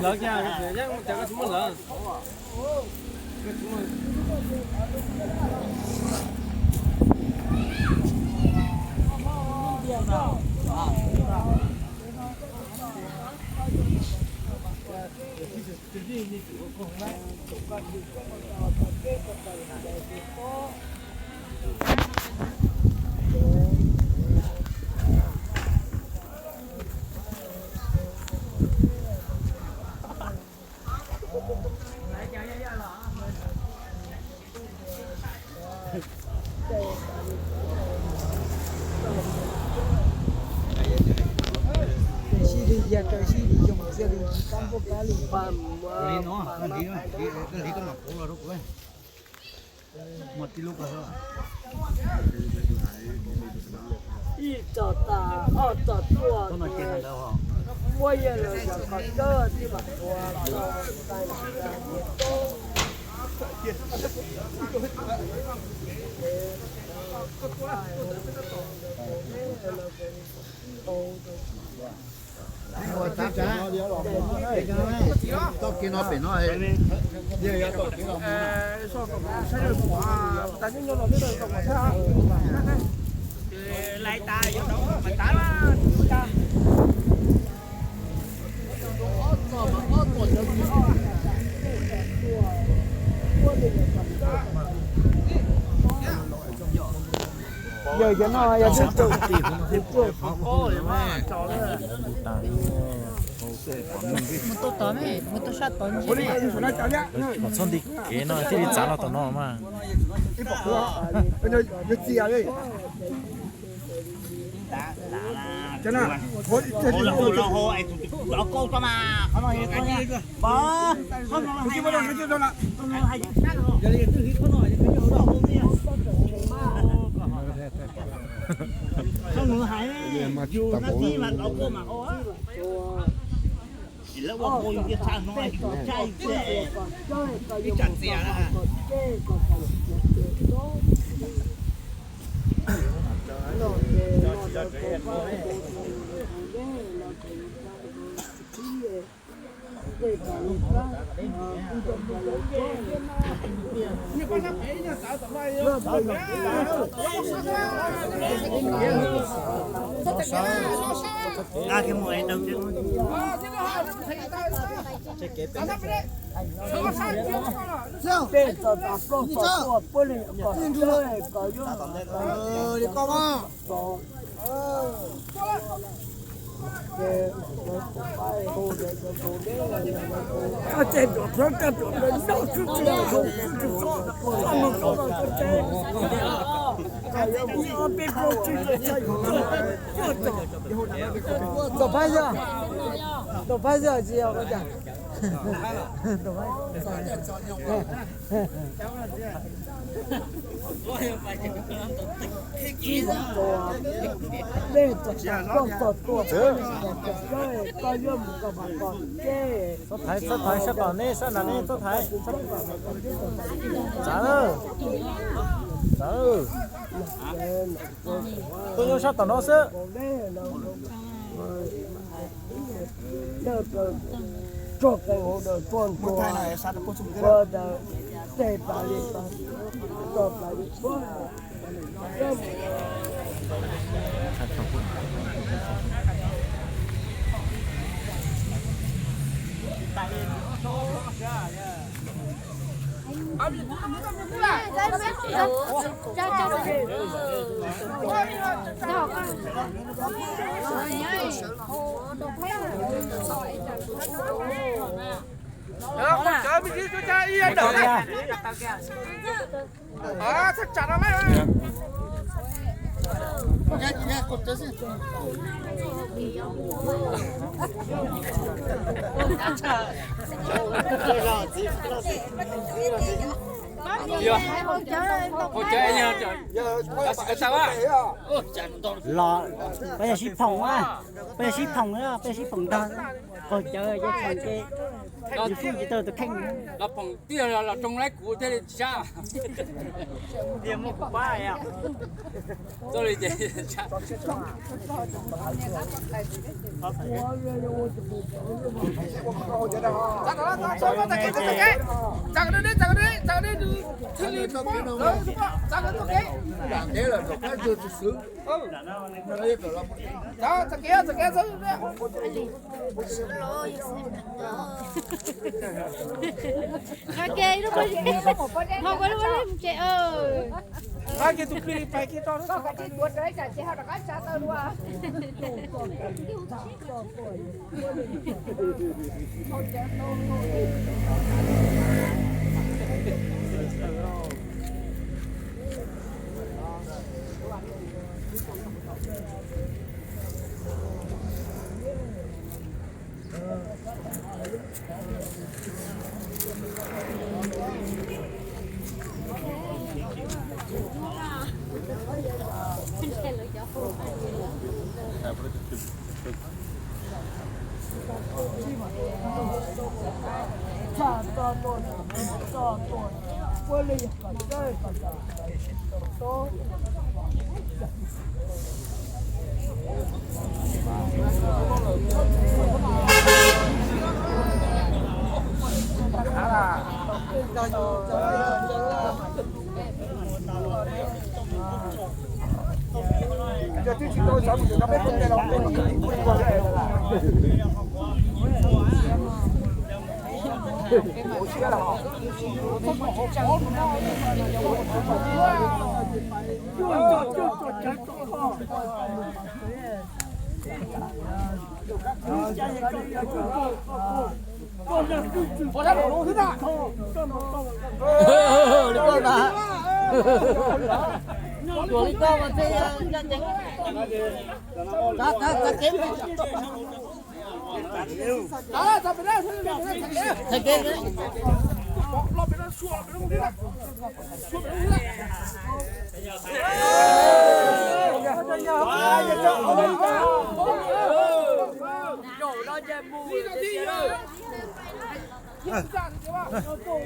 Lawv kiag, yeej cov koj tsis muaj lawv. Sib li yag rau sib li yoog txia li kab npuaj kab li pam. Ib txog tas ob txog tuaj, muab yawg los yog qhov txawj tib mam tua. Txoj kev no pem no, yog yog tau kev los mus. Yog cov no yog twb tsaus. Mus tua tod me, mus tua sab tod ntsia. Los txhob nti kev no thiaj li txav los tom no mas. Peb txog tas plaub txog tuaj puab leeg kom txawj kom yuav mus tau. Ntxawm Phab Xwb, Ntxawm Phab Xwb tsis yog ua cas. Ib txog tas plaub txog tuaj, koj yuav mus koj mam kom ke. Txhob thaiv, txhob thaiv, sab tom neb, sab nram neb txhob thaiv. Txav, txav. Tuaj nyob sab tom no xwb. Los peb yog sib phoom a, peb yog sib phoom, peb yog sib phoom ntag. Qaug cawv ces phoom ces. Los phoom tiag los tsoo laib kuv thiaj li sab. Txoj li ces Nqa kiag ib lub pob zeb, nqa kiag tus plig pais kiag tso.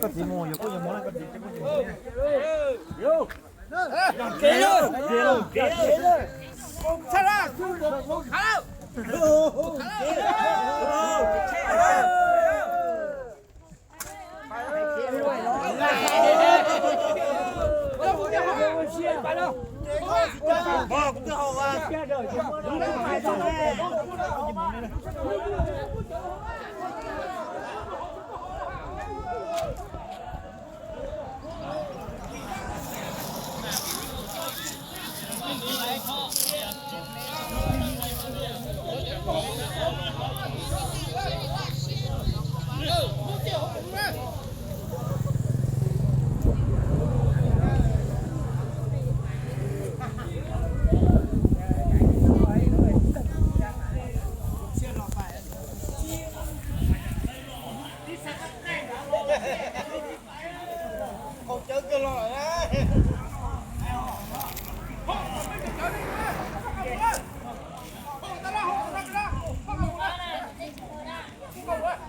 Koj txiv mus, yog koj yuav mus, koj txiv. Qau cawv kawg los lawm.